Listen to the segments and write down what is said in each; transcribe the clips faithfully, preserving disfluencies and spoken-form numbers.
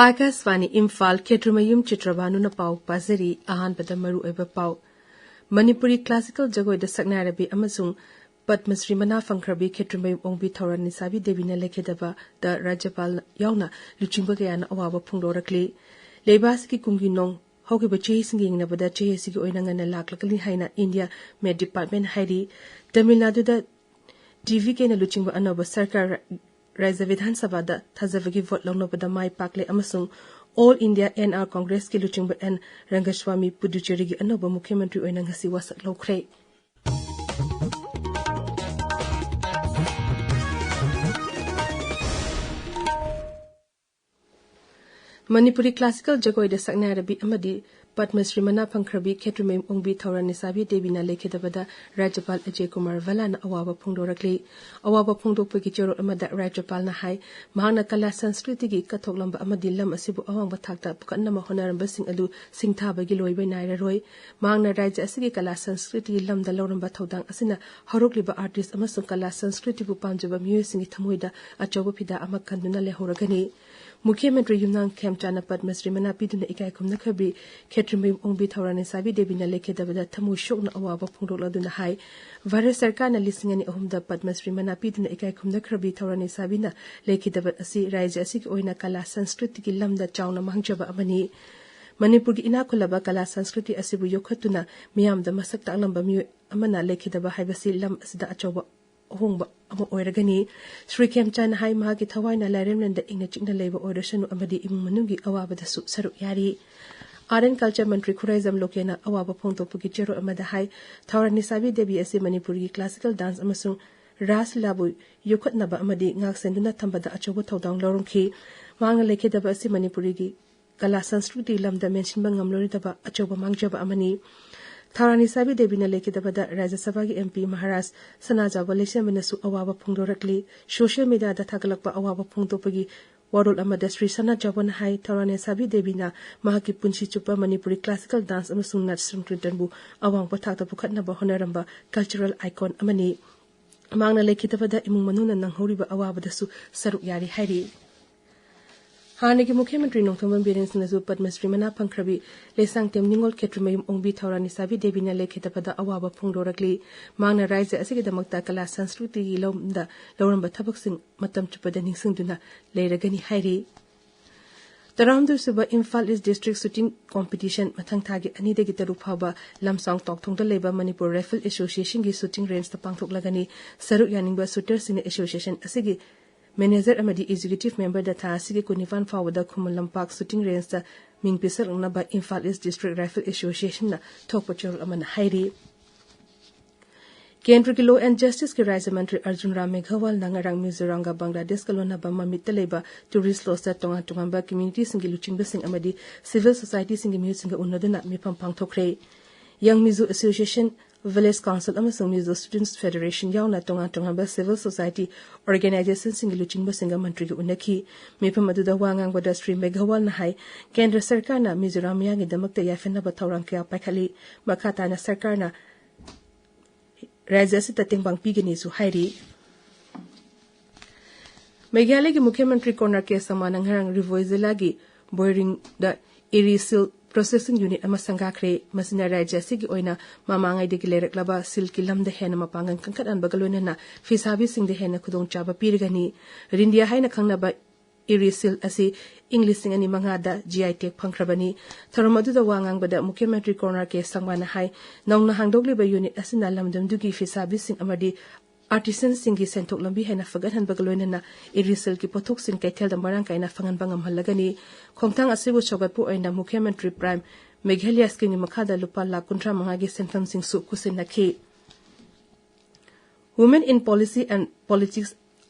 ꯑꯥꯀꯥꯁꯕꯥꯅꯤ ꯏꯝꯐꯥꯜ, ꯈꯦꯇ꯭ꯔꯤꯃꯌꯨꯝ ꯆꯤꯇ꯭ꯔꯕꯥꯅꯨꯅ ꯄꯥꯎ ꯄꯥꯖꯔꯤ꯫ ꯑꯍꯥꯟꯕꯗ ꯃꯔꯨꯑꯣꯏꯕ ꯄꯥꯎ꯫ ꯃꯅꯤꯄꯨꯔꯤ ꯀ꯭ꯂꯥꯁꯤꯀꯦꯜ ꯖꯒꯣꯏꯗ ꯁꯛꯅꯥꯏꯔꯕꯤ ꯑꯃꯁꯨꯡ ꯄꯗꯃꯁ꯭ꯔꯤ ꯃꯅꯥ ꯐꯪꯈ꯭ꯔꯕꯤ ꯈꯦꯇ꯭ꯔꯤꯃꯌꯨꯝ ꯑꯣꯡꯕꯤ ꯊꯧꯔꯥꯅꯤꯁꯥꯕꯤ ꯗꯦꯕꯤꯅ ꯂꯩꯈꯤꯗꯕꯗ ꯔꯥꯖ꯭ꯌꯄꯥꯜ ꯌꯥꯎꯅ ꯂꯨꯆꯤꯡꯕ ꯀꯌꯥꯅ ꯑꯋꯥꯕ ꯐꯣꯡꯗꯣꯔꯛꯂꯤ꯫ ꯂꯩꯕꯥꯛ ꯑꯁꯤꯒꯤ ꯀꯨꯝꯒꯤ ꯅꯣꯡ ꯍꯧꯈꯤꯕ ꯆꯍꯤꯁꯤꯡꯒ ꯌꯦꯡꯅꯕꯗ ꯆꯍꯤ ꯑꯁꯤꯒꯤ ꯑꯣꯏꯅ ꯉꯟꯅ ꯂꯥꯛꯂꯒꯅꯤ ꯍꯥꯏꯅ ꯏꯟꯗꯤꯌꯥ ꯃꯦꯠ ꯗꯤꯄꯥꯔꯠꯃꯦꯟ ꯍꯥꯏꯔꯤ꯫ ꯇꯃꯤꯜ ꯅꯥꯗꯨꯗ ꯗꯤ ꯚꯤ ꯀꯦꯅ ꯂꯨꯆꯤꯡꯕ ꯑꯅꯧꯕ ꯁꯔꯀꯥꯔ ꯔꯥꯖ꯭ꯌ ꯕꯤꯙꯥꯟ ꯁꯚꯥꯗ ꯊꯥꯖꯕꯒꯤ ꯚꯣꯠ ꯂꯧꯅꯕꯗ ꯃꯥꯏ ꯄꯥꯛꯂꯦ ꯑꯃꯁꯨꯡ ꯑꯣꯜ ꯏꯟꯗꯤꯌꯥ ꯑꯦꯟ ꯑꯥꯔ ꯀꯣꯡꯒ꯭ꯔꯦꯁꯀꯤ ꯂꯨꯆꯤꯡꯕ ꯑꯦꯟ ꯔꯪꯒꯁ꯭ꯋꯥꯃꯤ ꯄꯨꯗꯨꯆꯦꯔꯤꯒꯤ ꯑꯅꯧꯕ ꯃꯨꯈ꯭ꯌ ꯃꯟꯇ꯭ꯔꯤ ꯑꯣꯏꯅ ꯉꯁꯤ ꯋꯥꯁꯛ ꯂꯧꯈ꯭ꯔꯦ꯫ ꯃꯅꯤꯄꯨꯔꯤ ꯀ꯭ꯂꯥꯁꯤꯀꯦꯜ ꯖꯒꯣꯏꯗ ꯁꯛꯅꯥꯏꯔꯕꯤ ꯑꯃꯗꯤ ꯄꯗꯃꯁ꯭ꯔꯤ ꯃꯅꯥ ꯐꯪꯈ꯭ꯔꯕꯤ ꯈꯦꯇ꯭ꯔꯤꯃꯌꯨꯝ ꯑꯣꯡꯕꯤ ꯊꯧꯔꯥꯅꯤꯁꯥꯕꯤ ꯗꯦꯕꯤꯅ ꯂꯩꯈꯤꯗꯕꯗ ꯔꯥꯖ꯭ꯌꯄꯥꯜ ꯑꯖꯌ ꯀꯨꯃꯥꯔ ꯚꯜꯂꯥꯅ ꯑꯋꯥꯕ ꯐꯣꯡꯗꯣꯔꯛꯂꯤ꯫ ꯑꯋꯥꯕ ꯐꯣꯡꯗꯣꯛꯄꯒꯤ ꯆꯦꯔꯣꯜ ꯑꯃꯗ ꯔꯥꯖ꯭ꯌꯄꯥꯜꯅ ꯍꯥꯏ, ꯃꯍꯥꯛꯅ ꯀꯂꯥ ꯁꯪꯁꯀ꯭ꯔꯤꯇꯤꯒꯤ ꯀꯠꯊꯣꯛꯂꯝꯕ ꯑꯃꯗꯤ ꯂꯝ ꯑꯁꯤꯕꯨ ꯑꯋꯥꯡꯕ ꯊꯥꯛꯇ ꯄꯨꯈꯠꯅꯕ ꯍꯣꯠꯅꯔꯝꯕꯁꯤꯡ ꯑꯗꯨ ꯁꯤꯡꯊꯥꯕꯒꯤ ꯂꯣꯏꯕ ꯅꯥꯏꯔꯔꯣꯏ꯫ ꯃꯍꯥꯛꯅ ꯔꯥꯖ꯭ꯌ ꯑꯁꯤꯒꯤ ꯀꯂꯥ ꯁꯪꯁꯀ꯭ꯔꯤꯇꯤꯒꯤ ꯂꯝꯗ ꯂꯧꯔꯝꯕ ꯊꯧꯗꯥꯡ ꯑꯁꯤꯅ ꯍꯧꯔꯛꯂꯤꯕ ꯑꯥꯔꯇꯤꯁ ꯑꯃꯁꯨꯡ ꯀꯂꯥ ꯁꯪꯁꯀ꯭ꯔꯤꯇꯤꯕꯨ ꯄꯥꯝꯖꯕ ꯃꯤꯑꯣꯏꯁꯤꯡꯒꯤ ꯊꯃꯣꯏꯗ ꯑꯆꯧꯕ ꯐꯤꯗꯥ ꯑꯃ ꯀꯟꯗꯨꯅ ꯂꯩꯍꯧꯔꯒꯅꯤ꯫ ꯃꯨꯈ꯭ꯌ ꯃꯟꯇ꯭ꯔꯤ ꯌꯨꯝꯅꯥꯝ ꯈꯦꯝꯆꯥꯟꯅ ꯄꯗꯃꯁ꯭ꯔꯤ ꯃꯅꯥ ꯄꯤꯗꯨꯅ ꯏꯀꯥꯏ ꯈꯨꯝꯅꯈ꯭ꯔꯕꯤ ꯈꯦꯇ꯭ꯔꯤꯃꯌꯨꯝ ꯑꯣꯡꯕꯤ ꯊꯧꯔꯥꯅꯤꯁꯥꯕꯤ ꯗꯦꯕꯤꯅ ꯂꯩꯈꯤꯗꯕꯗ ꯊꯃꯣꯏ ꯁꯣꯛꯅ ꯑꯋꯥꯕ ꯐꯣꯡꯗꯣꯛꯂꯗꯨꯅ ꯍꯥꯏ, ꯚꯥꯔꯠ ꯁꯔꯀꯥꯔꯅ ꯂꯤꯁꯤꯡ ꯑꯅꯤ ꯑꯍꯨꯝꯗ ꯄꯗꯃꯁ꯭ꯔꯤ ꯃꯅꯥ ꯄꯤꯗꯨꯅ ꯏꯀꯥꯏ ꯈꯨꯝꯅꯈ꯭ꯔꯕꯤ ꯊꯧꯔꯥꯅꯤꯁꯥꯕꯤꯅ ꯂꯩꯈꯤꯗꯕ ꯑꯁꯤ ꯔꯥꯖ꯭ꯌ ꯑꯁꯤꯒꯤ ꯑꯣꯏꯅ ꯀꯂꯥ ꯁꯪꯁꯀ꯭ꯔꯤꯇꯤꯒꯤ ꯂꯝꯗ ꯆꯥꯎꯅ ꯃꯥꯡꯖꯕ ꯑꯃꯅꯤ꯫ ꯃꯅꯤꯄꯨꯔꯒꯤ ꯏꯅꯥꯛ ꯈꯨꯜꯂꯕ ꯀꯂꯥ ꯁꯪꯁꯀ꯭ꯔꯤꯇꯤ ꯑꯁꯤꯕꯨ ꯌꯣꯛꯈꯠꯇꯨꯅ ꯃꯤꯌꯥꯝꯗ ꯃꯁꯛ ꯇꯥꯛꯂꯝꯕ ꯃꯤꯑꯣꯏ ꯑꯃꯅ ꯂꯩꯈꯤꯗꯕ ꯍꯥꯏꯕꯁꯤ ꯂꯝ ꯑꯁꯤꯗ ꯑꯆꯧꯕ ꯑꯍꯣꯡꯕ ꯑꯃ ꯑꯣꯏꯔꯒꯅꯤ꯫ ꯁ꯭ꯔꯤ ꯈꯦꯝꯆꯥꯟꯅ ꯍꯥꯏ, ꯃꯍꯥꯛꯀꯤ ꯊꯋꯥꯏꯅ ꯂꯥꯏꯔꯦꯝꯂꯦꯟꯗ ꯏꯪꯅ ꯆꯤꯛꯅ ꯂꯩꯕ ꯑꯣꯏꯔꯁꯅꯨ ꯑꯃꯗꯤ ꯏꯃꯨꯡ ꯃꯅꯨꯡꯒꯤ ꯑꯋꯥꯕꯗꯁꯨ ꯁꯔꯨꯛ ꯌꯥꯔꯤ꯫ ꯑꯥꯔꯠ ꯑꯦꯟ ꯀꯜꯆꯔ ꯃꯟꯇ꯭ꯔꯤ ꯈꯨꯔꯥꯏꯖꯝ ꯂꯣꯀꯦꯅ ꯑꯋꯥꯕ ꯐꯣꯡꯗꯣꯛꯄꯒꯤ ꯆꯦꯔꯣꯜ ꯑꯃꯗ ꯍꯥꯏ, ꯊꯧꯔꯥꯅꯤꯁꯥꯕꯤ ꯗꯦꯕꯤ ꯑꯁꯤ ꯃꯅꯤꯄꯨꯔꯒꯤ ꯀ꯭ꯂꯥꯁꯤꯀꯦꯜ ꯗꯥꯟꯁ ꯑꯃꯁꯨꯡ ꯔꯥꯁ ꯂꯤꯂꯥꯕꯨ ꯌꯣꯛꯈꯠꯅꯕ ꯑꯃꯗꯤ ꯉꯥꯛ ꯁꯦꯟꯗꯨꯅ ꯊꯝꯕꯗ ꯑꯆꯧꯕ ꯊꯧꯗꯥꯡ ꯂꯧꯔꯝꯈꯤ꯫ ꯃꯍꯥꯛꯅ ꯂꯩꯈꯤꯗꯕ ꯑꯁꯤ ꯃꯅꯤꯄꯨꯔꯤꯒꯤ ꯀꯂꯥ ꯁꯪꯁꯀ꯭ꯔꯤꯇꯤ ꯂꯝꯗ ꯃꯦꯟꯁꯤꯟꯕ ꯉꯝꯂꯣꯏꯗꯕ ꯑꯆꯧꯕ ꯃꯥꯡꯖꯕ ꯑꯃꯅꯤ꯫ ꯊꯧꯔꯥꯅꯤꯁꯥꯕꯤ ꯗꯦꯕꯤꯅ ꯂꯩꯈꯤꯗꯕꯗ ꯔꯥꯖ꯭ꯌ ꯁꯚꯥꯒꯤ ꯑꯦꯝ ꯄꯤ ꯃꯍꯥꯔꯥꯖ ꯁꯅꯥꯖꯥꯎꯕ ꯂꯩꯁꯦꯝꯕꯅꯁꯨ ꯑꯋꯥꯕ ꯐꯣꯡꯗꯣꯔꯛꯂꯤ꯫ ꯁꯣꯁꯤꯌꯦꯜ ꯃꯤꯗꯤꯌꯥꯗ ꯊꯥꯒꯠꯂꯛꯄ ꯑꯋꯥꯕ ꯐꯣꯡꯗꯣꯛꯄꯒꯤ ꯋꯥꯔꯣꯜ ꯑꯃꯗ ꯁ꯭ꯔꯤ ꯁꯅꯥꯖꯥꯎꯕꯅ ꯍꯥꯏ, ꯊꯧꯔꯥꯅꯤꯁꯥꯕꯤ ꯗꯦꯕꯤꯅ ꯃꯍꯥꯛꯀꯤ ꯄꯨꯟꯁꯤ ꯆꯨꯞꯄ ꯃꯅꯤꯄꯨꯔꯤ ꯀ꯭ꯂꯥꯁꯤꯀꯦꯜ ꯗꯥꯟꯁ ꯑꯃꯁꯨꯡ ꯅꯥꯠ ꯁꯪꯀꯤꯔꯇꯟꯕꯨ ꯑꯋꯥꯡꯕ ꯊꯥꯛꯇ ꯄꯨꯈꯠꯅꯕ ꯍꯣꯠꯅꯔꯝꯕ ꯀꯜꯆꯔꯦꯜ ꯑꯥꯏꯀꯣꯟ ꯑꯃꯅꯤ꯫ ꯃꯍꯥꯛꯅ ꯂꯩꯈꯤꯗꯕꯗ ꯏꯃꯨꯡ ꯃꯅꯨꯡꯅ ꯅꯪꯍꯧꯔꯤꯕ ꯑꯋꯥꯕꯗꯁꯨ ꯁꯔꯨꯛ ꯌꯥꯔꯤ ꯍꯥꯏꯔꯤ꯫ ꯍꯥꯟꯅꯒꯤ ꯃꯨꯈ꯭ꯌ ꯃꯟꯇ꯭ꯔꯤ ꯅꯣꯡꯊꯣꯝꯕꯝ ꯕꯤꯔꯦꯟ ꯁꯤꯡꯅꯁꯨ ꯄꯗꯃꯁ꯭ꯔꯤ ꯃꯅꯥ ꯐꯪꯈ꯭ꯔꯕꯤ ꯂꯩꯁꯥꯡꯊꯦꯝ ꯅꯤꯉꯣꯜ ꯈꯦꯇ꯭ꯔꯤꯃꯌꯨꯝ ꯑꯣꯡꯕꯤ ꯊꯧꯔꯥꯅꯤꯁꯥꯕꯤ ꯗꯦꯕꯤꯅ ꯂꯩꯈꯤꯗꯕꯗ ꯑꯋꯥꯕ ꯐꯣꯡꯗꯣꯔꯛꯂꯤ꯫ ꯃꯍꯥꯛꯅ ꯔꯥꯏꯖ꯭ꯌ ꯑꯁꯤꯒꯤꯗꯃꯛꯇ ꯀꯂꯥ ꯁꯪꯁꯀ꯭ꯔꯤꯇꯤꯒꯤ ꯂꯝꯗ ꯂꯧꯔꯝꯕ ꯊꯕꯛꯁꯤꯡ ꯃꯇꯝ ꯆꯨꯞꯄꯗ ꯅꯤꯡꯁꯤꯡꯗꯨꯅ ꯂꯩꯔꯒꯅꯤ ꯍꯥꯏꯔꯤ꯫ ꯇꯔꯥꯍꯨꯝꯗꯣꯏ ꯁꯨꯕ ꯏꯝꯐꯥꯜ ꯏꯁ ꯗꯤꯁꯇ꯭ꯔꯤꯛ ꯁꯨꯇꯤꯡ ꯀꯣꯝꯄꯤꯇꯤꯁꯟ ꯃꯊꯪ ꯊꯥꯒꯤ ꯑꯅꯤꯗꯒꯤ ꯇꯔꯨꯛ ꯐꯥꯎꯕ ꯂꯝꯁꯥꯡ ꯇꯣꯛꯊꯣꯡꯗ ꯂꯩꯕ ꯃꯅꯤꯄꯨꯔ ꯔꯥꯏꯐꯜ ꯑꯦꯁꯣꯁꯤꯌꯦꯁꯟꯒꯤ ꯁꯨꯇꯤꯡ ꯔꯦꯟꯖꯇ ꯄꯥꯡꯊꯣꯛꯂꯒꯅꯤ꯫ ꯁꯔꯨꯛ ꯌꯥꯅꯤꯡꯕ ꯁꯨꯇꯔꯁꯤꯡꯅ ꯑꯦꯁꯣꯁꯤꯌꯦꯁꯟ ꯑꯁꯤꯒꯤ ꯃꯦꯅꯦꯖꯔ ꯑꯃꯗꯤ ꯑꯦꯛꯖꯤꯀ꯭ꯌꯨꯇꯤꯚ ꯃꯦꯝꯕꯔꯗ ꯊꯥ ꯑꯁꯤꯒꯤ ꯀꯨꯟꯅꯤꯄꯥꯟ ꯐꯥꯎꯕꯗ ꯈꯨꯃꯟ ꯂꯝꯄꯥꯛ ꯁꯨꯇꯤꯡ ꯔꯦꯟꯖꯇ ꯃꯤꯡ ꯄꯤꯁꯜꯂꯛꯅꯕ ꯏꯝꯐꯥꯜ ꯏꯁ ꯗꯤꯁꯇ꯭ꯔꯤꯛ ꯔꯥꯏꯐꯜ ꯑꯦꯁꯣꯁꯤꯌꯦꯁꯟꯅ ꯊꯣꯛꯄ ꯆꯦꯔꯣꯜ ꯑꯃꯅ ꯍꯥꯏꯔꯤ꯫ ꯀꯦꯟꯗ꯭ꯔꯒꯤ ꯂꯣ ꯑꯦꯟ ꯖꯁꯇꯤꯁꯀꯤ ꯔꯥꯖ꯭ꯌ ꯃꯟꯇ꯭ꯔꯤ ꯑꯔꯖꯨꯟ ꯔꯥꯝ ꯃꯦꯘꯋꯥꯜꯅ ꯉꯔꯥꯡ ꯃꯤꯖꯣꯔꯥꯝꯒ ꯕꯪꯒ꯭ꯂꯥꯗꯦꯁꯀ ꯂꯣꯟꯅꯕ ꯃꯃꯤꯠꯇ ꯂꯩꯕ ꯇꯨꯔꯤꯁ ꯂꯣꯗꯁꯇ ꯇꯣꯉꯥꯟ ꯇꯣꯉꯥꯟꯕ ꯀꯝꯃ꯭ꯌꯨꯅꯤꯇꯤꯁꯤꯡꯒꯤ ꯂꯨꯆꯤꯡꯕꯁꯤꯡ ꯑꯃꯗꯤ ꯁꯤꯚꯤꯜ ꯁꯣꯁꯥꯏꯇꯤꯁꯤꯡꯒꯤ ꯃꯤꯍꯨꯠꯁꯤꯡꯒ ꯎꯅꯗꯨꯅ ꯃꯤꯐꯝ ꯄꯥꯡꯊꯣꯛꯈ꯭ꯔꯦ꯫ ꯌꯪ ꯃꯤꯖꯣ ꯑꯦꯁꯣꯁꯤꯌꯦꯁꯟ, ꯚꯤꯂꯦꯖ ꯀꯥꯎꯟꯁꯤꯜ ꯑꯃꯁꯨꯡ ꯃꯤꯖꯣ ꯁ꯭ꯇꯨꯗꯦꯟꯠꯁ ꯐꯦꯗꯔꯦꯁꯟ ꯌꯥꯎꯅ ꯇꯣꯉꯥꯟ ꯇꯣꯉꯥꯟꯕ ꯁꯤꯚꯤꯜ ꯁꯣꯁꯥꯏꯇꯤ ꯑꯣꯔꯒꯅꯥꯏꯖꯦꯁꯟꯁꯤꯡꯒꯤ ꯂꯨꯆꯤꯡꯕꯁꯤꯡꯒ ꯃꯟꯇ꯭ꯔꯤꯒ ꯎꯅꯈꯤ꯫ ꯃꯤꯐꯝ ꯑꯗꯨꯗ ꯋꯥ ꯉꯥꯡꯕꯗ ꯁ꯭ꯔꯤ ꯃꯦꯘꯋꯥꯜꯅ ꯍꯥꯏ, ꯀꯦꯟꯗ꯭ꯔ ꯁꯔꯀꯥꯔꯅ ꯃꯤꯖꯣꯔꯥꯝ ꯃꯤꯌꯥꯝꯒꯤꯗꯃꯛꯇ ꯌꯥꯏꯐꯅꯕ ꯊꯧꯔꯥꯡ ꯀꯌꯥ ꯄꯥꯏꯈꯠꯂꯤ꯫ ꯃꯈꯥ ꯇꯥꯅ ꯁꯔꯀꯥꯔꯅ ꯔꯥꯖ꯭ꯌ ꯑꯁꯤꯗ ꯇꯦꯡꯕꯥꯡ ꯄꯤꯒꯅꯤꯁꯨ ꯍꯥꯏꯔꯤ꯫ ꯃꯦꯘꯥꯂꯌꯒꯤ ꯃꯨꯈ꯭ꯌ ꯃꯟꯇ꯭ꯔꯤ ꯀꯣꯅꯔ ꯀꯦ ꯁꯪꯃꯥꯅ ꯉꯔꯥꯡ ꯔꯤꯚꯣꯏ ꯖꯤꯂꯥꯒꯤ ꯕꯣꯏꯔꯤꯡꯗ ꯏꯔꯤ ꯁꯤꯜ ꯄ꯭ꯔꯣꯁꯦꯁꯤꯡ ꯌꯨꯅꯤꯠ ꯑꯃ ꯁꯪꯒꯥꯈ꯭ꯔꯦ꯫ ꯃꯁꯤꯅ ꯔꯥꯖ꯭ꯌ ꯑꯁꯤꯒꯤ ꯑꯣꯏꯅ ꯃꯃꯥꯡꯉꯩꯗꯒꯤ ꯂꯩꯔꯛꯂꯕ ꯁꯤꯜꯀꯤ ꯂꯝꯗ ꯍꯦꯟꯅ ꯃꯄꯥꯡꯒꯜ ꯀꯟꯈꯠꯍꯟꯕꯒ ꯂꯣꯏꯅꯅ ꯐꯤꯁꯥꯕꯤꯁꯤꯡꯗ ꯍꯦꯟꯅ ꯈꯨꯗꯣꯡꯆꯥꯕ ꯄꯤꯔꯒꯅꯤ꯫ ꯔꯤꯟꯗꯤꯌꯥ ꯍꯥꯏꯅ ꯈꯪꯅꯕ ꯏꯔꯤ ꯁꯤꯜ ꯑꯁꯤ ꯏꯪ ꯂꯤꯁꯤꯡ ꯑꯅꯤ ꯃꯉꯥꯗ ꯖꯤ ꯑꯥꯏ ꯇꯦꯒ ꯐꯪꯈ꯭ꯔꯕꯅꯤ꯫ ꯊꯧꯔꯝ ꯑꯗꯨꯗ ꯋꯥ ꯉꯥꯡꯕꯗ ꯃꯨꯈ꯭ꯌ ꯃꯟꯇ꯭ꯔꯤ ꯀꯣꯅꯔ ꯀꯦ ꯁꯪꯃꯥꯅ ꯍꯥꯏ, ꯅꯧꯅ ꯍꯥꯡꯗꯣꯛꯂꯤꯕ ꯌꯨꯅꯤꯠ ꯑꯁꯤꯅ ꯂꯝꯗꯝꯗꯨꯒꯤ ꯐꯤꯁꯥꯕꯤꯁꯤꯡ ꯑꯃꯗꯤ ꯑꯥꯔꯇꯤꯁꯟꯁꯤꯡꯒꯤ ꯁꯦꯟꯊꯣꯛ ꯂꯝꯕꯤ ꯍꯦꯟꯅ ꯐꯒꯠꯍꯟꯕꯒ ꯂꯣꯏꯅꯅ ꯏꯔꯤ ꯁꯤꯜꯀꯤ ꯄꯣꯠꯊꯣꯛꯁꯤꯡ ꯀꯩꯊꯦꯜꯗ ꯃꯔꯥꯡ ꯀꯥꯏꯅ ꯐꯪꯍꯟꯕ ꯉꯝꯍꯜꯂꯒꯅꯤ꯫ ꯈꯣꯡꯊꯥꯡ ꯑꯁꯤꯕꯨ ꯁꯧꯒꯠꯄ ꯑꯣꯏꯅ ꯃꯨꯈ꯭ꯌ ꯃꯟꯇ꯭ꯔꯤ ꯄ꯭ꯔꯥꯏꯝ ꯃꯦꯘꯥꯂꯌ ꯁ꯭ꯀꯤꯝꯒꯤ ꯃꯈꯥꯗ ꯂꯨꯄꯥ ꯂꯥꯈ ꯀꯨꯟꯊ꯭ꯔꯥ ꯃꯉꯥꯒꯤ ꯁꯦꯟꯐꯝꯁꯤꯡꯁꯨ ꯈꯨꯠꯁꯤꯟꯅꯈꯤ꯫ Women in Policy and Politics,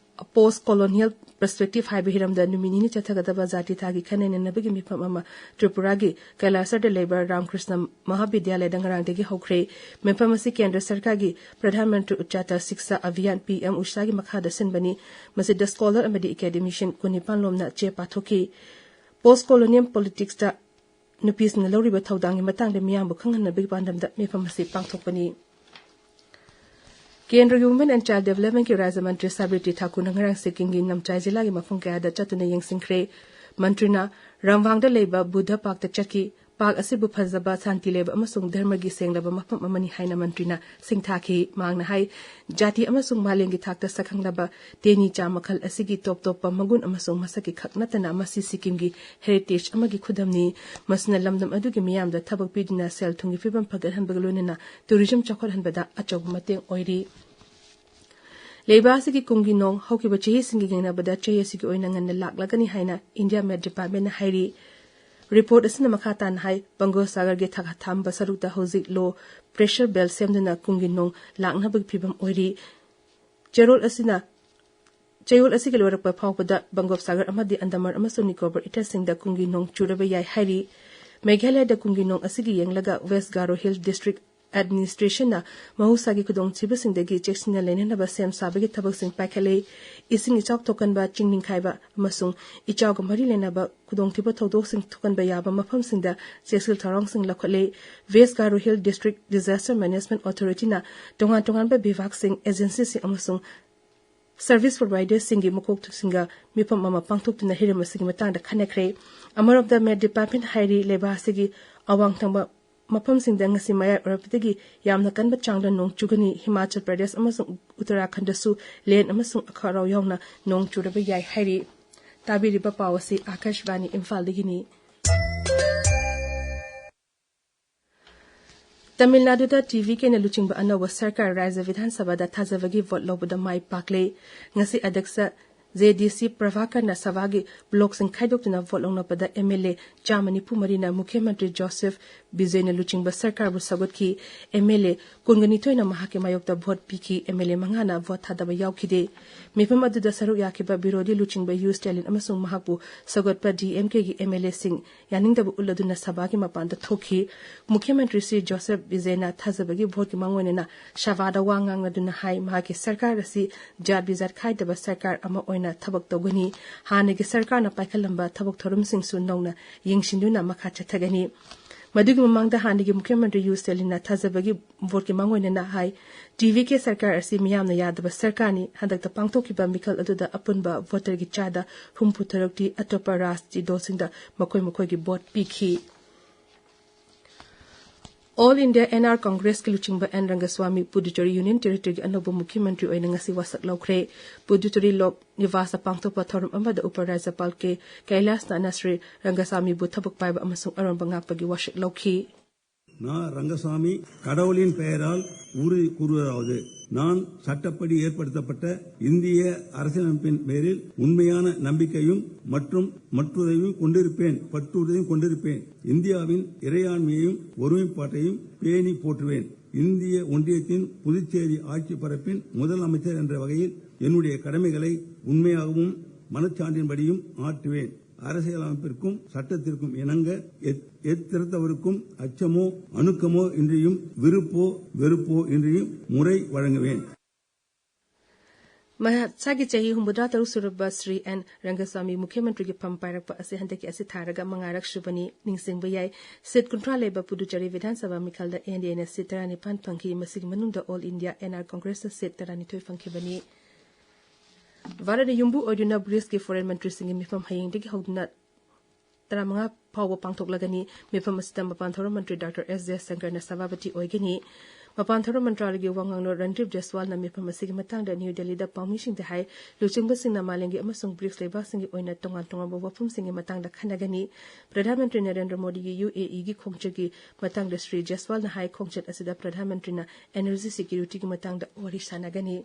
Post Colonial Perspective ꯍꯥꯏꯕ ꯍꯤꯔꯝꯗ ꯅꯨꯃꯤꯠ ꯅꯤꯅꯤ ꯆꯠꯊꯒꯗꯕ ꯖꯥꯇꯤ ꯊꯥꯒꯤ ꯈꯟꯅ ꯅꯩꯅꯕꯒꯤ ꯃꯤꯐꯝ ꯑꯃ ꯇ꯭ꯔꯤꯄꯨꯔꯥꯒꯤ ꯀꯩꯂꯥꯁꯔꯗ ꯂꯩꯕ ꯔꯥꯃꯀ꯭ꯔꯤꯁꯅ ꯃꯍꯥꯕꯤꯗ꯭ꯌꯥꯂꯌꯗ ꯉꯔꯥꯡꯗꯒꯤ ꯍꯧꯈ꯭ꯔꯦ꯫ ꯃꯤꯐꯝ ꯑꯁꯤ ꯀꯦꯟꯗ꯭ꯔ ꯁꯔꯀꯥꯔꯒꯤ ꯄ꯭ꯔꯙꯥꯟ ꯃꯟꯇ꯭ꯔꯤ ꯎꯆꯥꯇ ꯁꯤꯛꯁꯥ ꯑꯚꯤꯌꯥꯟ, ꯄꯤ ꯑꯦꯝ ꯎꯁꯥꯒꯤ ꯃꯈꯥꯗ ꯁꯤꯟꯕꯅꯤ꯫ ꯃꯁꯤꯗ ꯁ꯭ꯀꯣꯂꯔ ꯑꯃꯗꯤ ꯑꯦꯀꯥꯗꯦꯃꯤꯁꯤꯌꯟ ꯀꯨꯟꯅꯤꯄꯥꯟ ꯂꯣꯝꯅ ꯆꯦ ꯄꯥꯊꯣꯛꯈꯤ꯫ ꯄꯣꯁ ꯀꯣꯂꯣꯅꯤꯌꯝ ꯄꯣꯂꯤꯇꯤꯛꯁꯇ ꯅꯨꯄꯤꯁꯤꯡꯅ ꯂꯧꯔꯤꯕ ꯊꯧꯗꯥꯡꯒꯤ ꯃꯇꯥꯡꯗ ꯃꯤꯌꯥꯝꯕꯨ ꯈꯪꯍꯟꯅꯕꯒꯤ ꯄꯥꯟꯗꯝꯗ ꯃꯤꯐꯝ ꯑꯁꯤ ꯄꯥꯡꯊꯣꯛꯄꯅꯤ꯫ ꯀꯦꯟꯗ꯭ꯔꯒꯤ ꯋꯨꯃꯦꯟ ꯑꯦꯟ ꯆꯥꯏꯜ ꯗꯦꯕꯂꯞꯃꯦꯟꯠꯀꯤ ꯔꯥꯖ꯭ꯌ ꯃꯟꯇ꯭ꯔꯤ ꯁꯥꯕꯤꯇ꯭ꯔꯤ ꯊꯥꯀꯨꯔꯅ ꯉꯔꯥꯡ ꯁꯤꯛꯀꯤꯝꯒꯤ ꯅꯝꯆꯥꯏ ꯖꯤꯂꯥꯒꯤ ꯃꯐꯝ ꯀꯌꯥꯗ ꯆꯠꯇꯨꯅ ꯌꯦꯡꯁꯤꯟꯈ꯭ꯔꯦ꯫ ꯃꯟꯇ꯭ꯔꯤꯅ ꯔꯝꯕꯥꯡꯗ ꯂꯩꯕ ꯕꯨꯙ ꯄꯥꯛꯇ ꯆꯠꯈꯤ꯫ ꯄꯥꯛ ꯑꯁꯤꯕꯨ ꯐꯖꯕ, ꯁꯥꯟꯇꯤ ꯂꯩꯕ ꯑꯃꯁꯨꯡ ꯙꯔꯃꯒꯤ ꯁꯦꯡꯂꯕ ꯃꯐꯝ ꯑꯃꯅꯤ ꯍꯥꯏꯅ ꯃꯟꯇ꯭ꯔꯤꯅ ꯁꯤꯡꯊꯥꯈꯤ꯫ ꯃꯍꯥꯛꯅ ꯍꯥꯏ, ꯖꯥꯇꯤ ꯑꯃꯁꯨꯡ ꯃꯥꯂꯦꯝꯒꯤ ꯊꯥꯛꯇ ꯁꯛꯈꯪꯂꯕ ꯇꯦꯅꯤ ꯆꯥ ꯃꯈꯜ ꯑꯁꯤꯒꯤ ꯇꯣꯞ ꯇꯣꯞꯄ ꯃꯒꯨꯟ ꯑꯃꯁꯨꯡ ꯃꯁꯛꯀꯤ ꯈꯛ ꯅꯠꯇꯅ ꯃꯁꯤ ꯁꯤꯛꯀꯤꯝꯒꯤ heritage ꯑꯃꯒꯤ ꯈꯨꯗꯝꯅꯤ꯫ ꯃꯁꯤꯅ ꯂꯝꯗꯝ ꯑꯗꯨꯒꯤ ꯃꯤꯌꯥꯝꯗ ꯊꯕꯛ ꯄꯤꯗꯨꯅ ꯁꯦꯜ ꯊꯨꯝꯒꯤ ꯐꯤꯕꯝ ꯐꯒꯠꯍꯟꯕꯒ ꯂꯣꯏꯅꯅ tourism ꯆꯥꯎꯈꯠꯍꯟꯕꯗ ꯑꯆꯧꯕ ꯃꯇꯦꯡ ꯑꯣꯏꯔꯤ꯫ ꯂꯩꯕꯥꯛ ꯑꯁꯤꯒꯤ ꯀꯨꯝꯒꯤ ꯅꯣꯡ ꯍꯧꯈꯤꯕ ꯆꯍꯤꯁꯤꯡꯒ ꯌꯦꯡꯅꯕꯗ ꯆꯍꯤ ꯑꯁꯤꯒꯤ ꯑꯣꯏꯅ ꯉꯟꯅ ꯂꯥꯛꯂꯒꯅꯤ ꯍꯥꯏꯅ India Met Departmentꯅ ꯍꯥꯏꯔꯤ꯫ Report ꯑꯁꯤꯅ ꯃꯈꯥ ꯇꯥꯅ ꯍꯥꯏ, ꯕꯪꯒꯣꯁꯥꯒꯔꯒꯤ ꯊꯥ ꯊꯥꯝꯕ ꯁꯔꯨꯛꯇ ꯍꯧꯖꯤꯛ low pressure belt ꯁꯦꯝꯗꯨꯅ ꯀꯨꯝꯒꯤ ꯅꯣꯡ ꯂꯥꯛꯅꯕꯒꯤ ꯐꯤꯕꯝ ꯑꯣꯏꯔꯤ꯫ ꯆꯌꯣꯜ ꯑꯁꯤꯅ, ꯆꯌꯣꯜ ꯑꯁꯤꯒꯤ ꯂꯣꯏꯔꯛꯄ ꯐꯥꯎꯕꯗ ꯕꯪꯒꯣꯞꯁꯥꯒꯔ ꯑꯃꯗꯤ ꯑꯟꯗꯃꯥꯟ ꯑꯃꯁꯨꯡ ꯅꯤꯀꯣꯕꯔ ꯏꯊꯠꯁꯤꯡꯗ ꯀꯨꯝꯒꯤ ꯅꯣꯡ ꯆꯨꯔꯕ ꯌꯥꯏ ꯍꯥꯏꯔꯤ꯫ ꯃꯦꯘꯥꯂꯌꯗ ꯀꯨꯝꯒꯤ ꯅꯣꯡ ꯑꯁꯤꯒꯤ ꯌꯦꯡꯂꯒ West Garo Hill District Administrationꯅ ꯃꯍꯧꯁꯥꯒꯤ ꯈꯨꯗꯣꯡꯊꯤꯕꯁꯤꯡꯗꯒꯤ ꯆꯦꯛꯁꯤꯟꯅ ꯂꯩꯅꯅꯕ ꯁꯦꯝ ꯁꯥꯕꯒꯤ ꯊꯕꯛꯁꯤꯡ ꯄꯥꯏꯈꯠꯂꯦ꯫ ꯏꯁꯤꯡ ꯏꯆꯥꯎ ꯊꯣꯛꯍꯟꯕ, ꯆꯤꯡ ꯅꯤꯡꯈꯥꯏꯕ ꯑꯃꯁꯨꯡ ꯏꯆꯥꯎꯒ ꯃꯔꯤ ꯂꯩꯅꯕ ꯈꯨꯗꯣꯡꯊꯤꯕ ꯊꯧꯗꯣꯛꯁꯤꯡ ꯊꯣꯛꯍꯟꯕ ꯌꯥꯕ ꯃꯐꯝꯁꯤꯡꯗ ꯆꯦꯛꯁꯤꯜ ꯊꯧꯔꯥꯡꯁꯤꯡ ꯂꯧꯈꯠꯂꯦ꯫ West Garo Hill District Disaster Management Authorityꯅ ꯇꯣꯉꯥꯟ ꯇꯣꯉꯥꯟꯕ ꯕꯤꯚꯥꯒꯁꯤꯡ, agencyꯁꯤꯡ ꯑꯃꯁꯨꯡ service providerꯁꯤꯡꯒꯤ ꯃꯀꯣꯛꯁꯤꯡꯒ ꯃꯤꯐꯝ ꯑꯃ ꯄꯥꯡꯊꯣꯛꯇꯨꯅ ꯍꯤꯔꯝ ꯑꯁꯤꯒꯤ ꯃꯇꯥꯡꯗ ꯈꯟꯅꯈ꯭ꯔꯦ꯫ ꯑꯃꯔꯣꯝꯗ Met Department ꯍꯥꯏꯔꯤ, ꯂꯩꯕꯥꯛ ꯑꯁꯤꯒꯤ ꯑꯋꯥꯡ ꯊꯪꯕ ꯃꯐꯝꯁꯤꯡꯗ ꯉꯁꯤ ꯃꯌꯥꯏ ꯑꯣꯏꯔꯛꯄꯗꯒꯤ ꯌꯥꯝꯅ ꯀꯟꯕ ꯆꯥꯡꯗ ꯅꯣꯡ ꯆꯨꯒꯅꯤ꯫ ꯍꯤꯃꯥꯆꯜ ꯄ꯭ꯔꯗꯦꯁ ꯑꯃꯁꯨꯡ ꯎꯠꯇꯔꯥꯈꯟꯗꯁꯨ ꯂꯦꯟ ꯑꯃꯁꯨꯡ ꯑꯈꯥꯔꯥꯎ ꯌꯥꯎꯅ ꯅꯣꯡ ꯆꯨꯔꯕ ꯌꯥꯏ ꯍꯥꯏꯔꯤ꯫ ꯇꯥꯕꯤꯔꯤꯕ ꯄꯥꯎ ꯑꯁꯤ ꯑꯥꯀꯥꯁꯕꯥꯅꯤ ꯏꯝꯐꯥꯜꯗꯒꯤꯅꯤ꯫ ꯇꯥꯃꯤꯜ ꯅꯥꯗꯨꯗ TVKꯅ ꯂꯨꯆꯤꯡꯕ ꯑꯅꯧꯕ ꯁꯔꯀꯥꯔ ꯔꯥꯖ꯭ꯌ ꯕꯤꯙꯥꯟ ꯁꯚꯥꯗ ꯊꯥꯖꯕꯒꯤ ꯚꯣꯠ ꯂꯧꯕꯗ ꯃꯥꯏ ꯄꯥꯛꯂꯦ꯫ ꯉꯁꯤ ꯑꯗ꯭ꯌꯛꯁ JDC ꯄ꯭ꯔꯚꯥꯀꯔꯅ ꯁꯚꯥꯒꯤ ꯕ꯭ꯂꯣꯛꯁꯤꯡ ꯈꯥꯏꯗꯣꯛꯇꯨꯅ ꯚꯣꯠ ꯂꯧꯅꯕꯗ MLA ꯆꯥꯝꯃ ꯅꯤꯐꯨ ꯃꯔꯤꯅ ꯃꯨꯈ꯭ꯌ ꯃꯟꯇ꯭ꯔꯤ ꯖꯣꯁꯦꯐ ꯕꯤꯖꯦꯅ ꯂꯨꯆꯤꯡꯕ ꯁꯔꯀꯥꯔꯕꯨ ꯁꯧꯒꯠꯈꯤ꯫ MLA ꯀꯨꯟꯒ ꯅꯤꯊꯣꯏꯅ ꯃꯍꯥꯛꯀꯤ ꯃꯥꯌꯣꯛꯇ ꯚꯣꯠ ꯄꯤꯈꯤ꯫ MLA ꯃꯉꯥꯅ ꯚꯣꯠ ꯊꯥꯗꯕ ꯌꯥꯎꯈꯤꯗꯦ꯫ ꯃꯤꯐꯝ ꯑꯗꯨꯗ ꯁꯔꯨꯛ ꯌꯥꯈꯤꯕ ꯕꯤꯔꯣꯙꯤ ꯂꯨꯆꯤꯡꯕ ꯌꯨ ꯁ꯭ꯇꯦꯂꯤꯟ ꯑꯃꯁꯨꯡ ꯃꯍꯥꯛꯄꯨ ꯁꯧꯒꯠꯄ DMKꯒꯤ MLAꯁꯤꯡ ꯌꯥꯅꯤꯡꯗꯕ ꯎꯠꯂꯗꯨꯅ ꯁꯚꯥꯒꯤ ꯃꯄꯥꯟꯗ ꯊꯣꯛꯈꯤ꯫ ꯃꯨꯈ꯭ꯌ ꯃꯟꯇ꯭ꯔꯤ ꯁ꯭ꯔꯤ ꯖꯣꯁꯦꯐ ꯕꯤꯖꯦꯅ ꯊꯥꯖꯕꯒꯤ ꯚꯣꯠꯀꯤ ꯃꯥꯡꯑꯣꯏꯅꯅ ꯁꯚꯥꯗ ꯋꯥ ꯉꯥꯡꯂꯗꯨꯅ ꯍꯥꯏ, ꯃꯍꯥꯛꯀꯤ ꯁꯔꯀꯥꯔ ꯑꯁꯤ ꯖꯥꯠ ꯕꯤꯖꯥꯠ ꯈꯥꯏꯗꯕ ꯁꯔꯀꯥꯔ ꯑꯃ ꯑꯣꯏꯅ ꯊꯕꯛ ꯇꯧꯒꯅꯤ꯫ ꯍꯥꯟꯅꯒꯤ ꯁꯔꯀꯥꯔꯅ ꯄꯥꯏꯈꯠꯂꯝꯕ ꯊꯕꯛ ꯊꯧꯔꯝꯁꯤꯡꯁꯨ ꯅꯧꯅ ꯌꯦꯡꯁꯤꯟꯗꯨꯅ ꯃꯈꯥ ꯆꯠꯊꯒꯅꯤ꯫ ꯃꯗꯨꯒꯤ ꯃꯃꯥꯡꯗ ꯍꯥꯟꯅꯒꯤ ꯃꯨꯈ꯭ꯌ ꯃꯟꯇ꯭ꯔꯤ ꯌꯨ ꯁ꯭ꯇꯦꯂꯤꯟꯅ ꯊꯥꯖꯕꯒꯤ ꯚꯣꯠꯀꯤ ꯃꯥꯡꯑꯣꯏꯅꯅ ꯍꯥꯏ, ꯇꯤ ꯚꯤ ꯀꯦ ꯁꯔꯀꯥꯔ ꯑꯁꯤ ꯃꯤꯌꯥꯝꯅ ꯌꯥꯗꯕ ꯁꯔꯀꯥꯔꯅꯤ, ꯍꯟꯗꯛꯇ ꯄꯥꯡꯊꯣꯛꯈꯤꯕ ꯃꯤꯈꯜ ꯑꯗꯨꯗ ꯑꯄꯨꯟꯕ ꯚꯣꯇꯔꯒꯤ ꯆꯥꯗ ꯍꯨꯝꯐꯨ ꯇꯔꯨꯛꯇꯤ ꯑꯇꯣꯞꯄ ꯔꯥꯖꯅꯤꯇꯤ ꯗꯜꯁꯤꯡꯗ ꯃꯈꯣꯏ ꯃꯈꯣꯏꯒꯤ ꯚꯣꯠ ꯄꯤꯈꯤ꯫ ꯑꯣꯜ ꯏꯟꯗꯤꯌꯥ ꯑꯦꯟ ꯑꯥꯔ ꯀꯪꯒ꯭ꯔꯦꯁꯀꯤ ꯂꯨꯆꯤꯡꯕ ꯑꯦꯟ ꯔꯪꯒꯁ꯭ꯋꯥꯃꯤ ꯄꯨꯗꯨꯆꯦꯔꯤ ꯌꯨꯅꯤꯌꯟ ꯇꯦꯔꯤꯇꯣꯔꯤꯒꯤ ꯑꯅꯧꯕ ꯃꯨꯈ꯭ꯌ ꯃꯟꯇ꯭ꯔꯤ ꯑꯣꯏꯅ ꯉꯁꯤ ꯋꯥꯁꯛ ꯂꯧꯈ꯭ꯔꯦ꯫ ꯄꯨꯗꯨꯆꯦꯔꯤ ꯂꯣꯛ ꯅꯤꯋꯥꯁꯇ ꯄꯥꯡꯊꯣꯛꯄ ꯊꯧꯔꯝ ꯑꯃꯗ ꯎꯄ ꯔꯥꯖ꯭ꯌꯄꯥꯜ ꯀꯦ ꯀꯩꯂꯥꯁꯅꯥꯊꯅ ꯁ꯭ꯔꯤ ꯔꯪꯒꯁ꯭ꯋꯥꯃꯤꯕꯨ ꯊꯕꯛ ꯄꯥꯏꯕ ꯑꯃꯁꯨꯡ ꯑꯔꯣꯟꯕ ꯉꯥꯛꯄꯒꯤ ꯋꯥꯁꯛ ꯂꯧꯈꯤ꯫ நான் ரங்கசாமி, கடவுளின் பெயரால் உறுதி கூறுவதாவது, நான் சட்டப்படி ஏற்படுத்தப்பட்ட இந்திய அரசியலமைப்பின் பேரில் உண்மையான நம்பிக்கையும் மற்றும் பற்றுறுதியும் கொண்டிருப்பேன் பற்றுறுதியும் கொண்டிருப்பேன். இந்தியாவின் இறையாண்மையையும் ஒருமைப்பாட்டையும் பேணி போற்றுவேன். இந்திய ஒன்றியத்தின் புதுச்சேரி ஆட்சி பரப்பின் முதலமைச்சர் என்ற வகையில் என்னுடைய கடமைகளை உண்மையாகவும் மனச்சான்றின்படியும் ஆற்றுவேன். அரசியலமைப்பிற்கும் சட்டத்திற்கும் இணங்க எத்- எத்திறத்தவருக்கும் அச்சமோ அணுக்கமோ இன்றியும் விருப்போ வெறுப்போ இன்றியும் முறை வழங்குவேன். ꯃꯁꯥꯒꯤ ꯆꯍꯤ ꯍꯨꯝꯐꯨꯇꯔꯥ ꯇꯔꯨꯛ ꯁꯨꯔꯕ ꯁ꯭ꯔꯤ ꯑꯦꯟ ꯔꯪꯒꯁ꯭ꯋꯥꯃꯤ ꯃꯨꯈ꯭ꯌ ꯃꯟꯇ꯭ꯔꯤꯒꯤ ꯐꯝ ꯄꯥꯏꯔꯛꯄ ꯑꯁꯤ ꯍꯟꯗꯛꯀꯤ ꯑꯁꯤ ꯊꯥꯔꯒ ꯃꯉꯥꯔꯛ ꯁꯨꯕꯅꯤ꯫ ꯅꯤꯡꯁꯤꯡꯕ ꯌꯥꯏ, ꯁꯤꯠ ꯀꯨꯟꯊ꯭ꯔꯥ ꯂꯩꯕ ꯄꯨꯗꯨꯆꯦꯔꯤ ꯕꯤꯙꯥꯟ ꯁꯚꯥ ꯃꯤꯈꯜꯗ ꯑꯦꯟ ꯗꯤ ꯑꯦꯅ ꯁꯤꯠ ꯇꯔꯥꯅꯤꯄꯥꯟ ꯐꯪꯈꯤ꯫ ꯃꯁꯤꯒꯤ ꯃꯅꯨꯡꯗ ꯑꯣꯜ ꯏꯟꯗꯤꯌꯥ ꯑꯦꯟ ꯑꯥꯔ ꯀꯪꯒ꯭ꯔꯦꯁꯅ ꯁꯤꯠ ꯇꯔꯥꯅꯤꯊꯣꯏ ꯐꯪꯈꯤꯕꯅꯤ꯫ ꯚꯥꯔꯠꯅ ꯌꯨꯝꯕꯨ ꯑꯣꯏꯗꯨꯅ ꯕ꯭ꯔꯤꯛꯁꯀꯤ ꯐꯣꯔꯦꯟ ꯃꯟꯇ꯭ꯔꯤꯁꯤꯡꯒꯤ ꯃꯤꯐꯝ ꯍꯌꯦꯡꯗꯒꯤ ꯍꯧꯗꯨꯅ ꯇꯔꯥꯃꯉꯥ ꯐꯥꯎꯕ ꯄꯥꯡꯊꯣꯛꯂꯒꯅꯤ꯫ ꯃꯤꯐꯝ ꯑꯁꯤꯗ ꯃꯄꯥꯟ ꯊꯧꯔꯝ ꯃꯟꯇ꯭ꯔꯤ ꯗꯥꯛꯇꯔ ꯑꯦꯁ ꯖꯌꯁꯪꯀꯔꯅ ꯁꯚꯥꯄꯇꯤ ꯑꯣꯏꯒꯅꯤ꯫ ꯃꯄꯥꯟ ꯊꯧꯔꯝ ꯃꯟꯇ꯭ꯔꯥꯂꯌꯒꯤ ꯋꯥ ꯉꯥꯡꯂꯣꯏ ꯔꯟꯗꯤꯞ ꯖꯦꯁꯋꯥꯜꯅ ꯃꯤꯐꯝ ꯑꯁꯤꯒꯤ ꯃꯇꯥꯡꯗ ꯅ꯭ꯌꯨ ꯗꯦꯜꯂꯤꯗ ꯄꯥꯎꯃꯤꯁꯤꯡꯗ ꯍꯥꯏ, ꯂꯨꯆꯤꯡꯕꯁꯤꯡꯅ ꯃꯥꯂꯦꯝꯒꯤ ꯑꯃꯁꯨꯡ ꯕ꯭ꯔꯤꯛꯁ ꯂꯩꯕꯥꯛꯁꯤꯡꯒꯤ ꯑꯣꯏꯅ ꯇꯣꯉꯥꯟ ꯇꯣꯉꯥꯟꯕ ꯋꯥꯐꯝꯁꯤꯡꯒꯤ ꯃꯇꯥꯡꯗ ꯈꯟꯅꯒꯅꯤ꯫ ꯄ꯭ꯔꯙꯥꯟ ꯃꯟꯇ꯭ꯔꯤ ꯅꯔꯦꯟꯗ꯭ꯔ ꯃꯣꯗꯤꯒꯤ ꯌꯨ ꯑꯦ ꯏꯒꯤ ꯈꯣꯡꯆꯠꯀꯤ ꯃꯇꯥꯡꯗ ꯁ꯭ꯔꯤ ꯖꯦꯁꯋꯥꯜꯅ ꯍꯥꯏ, ꯈꯣꯡꯆꯠ ꯑꯁꯤꯗ ꯄ꯭ꯔꯙꯥꯟ ꯃꯟꯇ꯭ꯔꯤꯅ ꯑꯦꯅꯔꯖꯤ ꯁꯦꯀ꯭ꯌꯨꯔꯤꯇꯤꯒꯤ ꯃꯇꯥꯡꯗ ꯋꯥꯔꯤ ꯁꯥꯟꯅꯒꯅꯤ꯫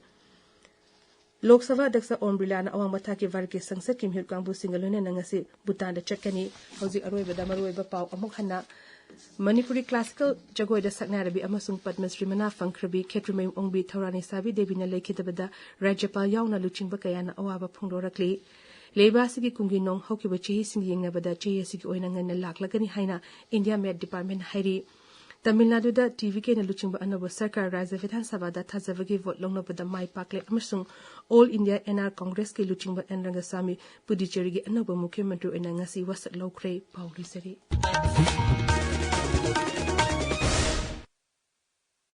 ꯂꯣꯛ ꯁꯚꯥ ꯑꯗ꯭ꯌꯛꯁ ꯑꯣꯝ ꯕꯤꯔꯂꯥꯅ ꯑꯋꯥꯡꯕ ꯊꯥꯛꯀꯤ ꯚꯥꯔꯠꯀꯤ ꯁꯪꯁꯠꯀꯤ ꯃꯤꯍꯨꯠ ꯀꯥꯡꯕꯨꯁꯤꯡꯒ ꯂꯣꯏꯅꯅ ꯉꯁꯤ ꯚꯨꯇꯥꯟꯗ ꯆꯠꯀꯅꯤ꯫ ꯍꯧꯖꯤꯛ ꯑꯔꯣꯏꯕꯗ ꯃꯔꯨꯑꯣꯏꯕ ꯄꯥꯎ ꯑꯃꯨꯛ ꯍꯟꯅ꯫ ꯃꯅꯤꯄꯨꯔꯤ ꯀ꯭ꯂꯥꯁꯤꯀꯦꯜ ꯖꯒꯣꯏꯗ ꯁꯛꯅꯥꯏꯔꯕꯤ ꯑꯃꯁꯨꯡ ꯄꯗꯃꯁ꯭ꯔꯤ ꯃꯅꯥ ꯐꯪꯈ꯭ꯔꯕꯤ ꯈꯦꯇ꯭ꯔꯤꯃꯌꯨꯝ ꯑꯣꯡꯕꯤ ꯊꯧꯔꯥꯅꯤꯁꯥꯕꯤ ꯗꯦꯕꯤꯅ ꯂꯩꯈꯤꯗꯕꯗ ꯔꯥꯖ꯭ꯌꯄꯥꯜ ꯌꯥꯎꯅ ꯂꯨꯆꯤꯡꯕ ꯀꯌꯥꯅ ꯑꯋꯥꯕ ꯐꯣꯡꯗꯣꯔꯛꯂꯤ꯫ ꯂꯩꯕꯥꯛ ꯑꯁꯤꯒꯤ ꯀꯨꯝꯒꯤ ꯅꯣꯡ ꯍꯧꯈꯤꯕ ꯆꯍꯤꯁꯤꯡꯒ ꯌꯦꯡꯅꯕꯗ ꯆꯍꯤ ꯑꯁꯤꯒꯤ ꯑꯣꯏꯅ ꯉꯟꯅ ꯂꯥꯛꯂꯒꯅꯤ ꯍꯥꯏꯅ ꯏꯟꯗꯤꯌꯥ ꯃꯦꯠ ꯗꯤꯄꯥꯔꯠꯃꯦꯟꯅ ꯍꯥꯏꯔꯤ꯫ ꯇꯥꯃꯤꯜ ꯅꯥꯗꯨꯗ ꯇꯤ ꯚꯤ ꯀꯦꯅ ꯂꯨꯆꯤꯡꯕ ꯑꯅꯧꯕ ꯁꯔꯀꯥꯔ ꯔꯥꯖ꯭ꯌ ꯕꯤꯙꯥꯟ ꯁꯚꯥꯗ ꯊꯥꯖꯕꯒꯤ ꯚꯣꯠ ꯂꯧꯅꯕꯗ ꯃꯥꯏ ꯄꯥꯛꯂꯦ ꯑꯃꯁꯨꯡ ꯑꯣꯜ ꯏꯟꯗꯤꯌꯥ ꯑꯦꯟ ꯑꯥꯔ ꯀꯪꯒ꯭ꯔꯦꯁꯀꯤ ꯂꯨꯆꯤꯡꯕ ꯑꯦꯟ ꯔꯪꯒꯁ꯭ꯋꯥꯃꯤ ꯄꯨꯗꯨꯆꯦꯔꯤꯒꯤ ꯑꯅꯧꯕ ꯃꯨꯈ꯭ꯌ ꯃꯟꯇ꯭ꯔꯤ ꯑꯣꯏꯅ ꯉꯁꯤ ꯋꯥꯁꯛ ꯂꯧꯈ꯭ꯔꯦ꯫ ꯄꯥꯎ ꯂꯣꯏꯖꯔꯦ꯫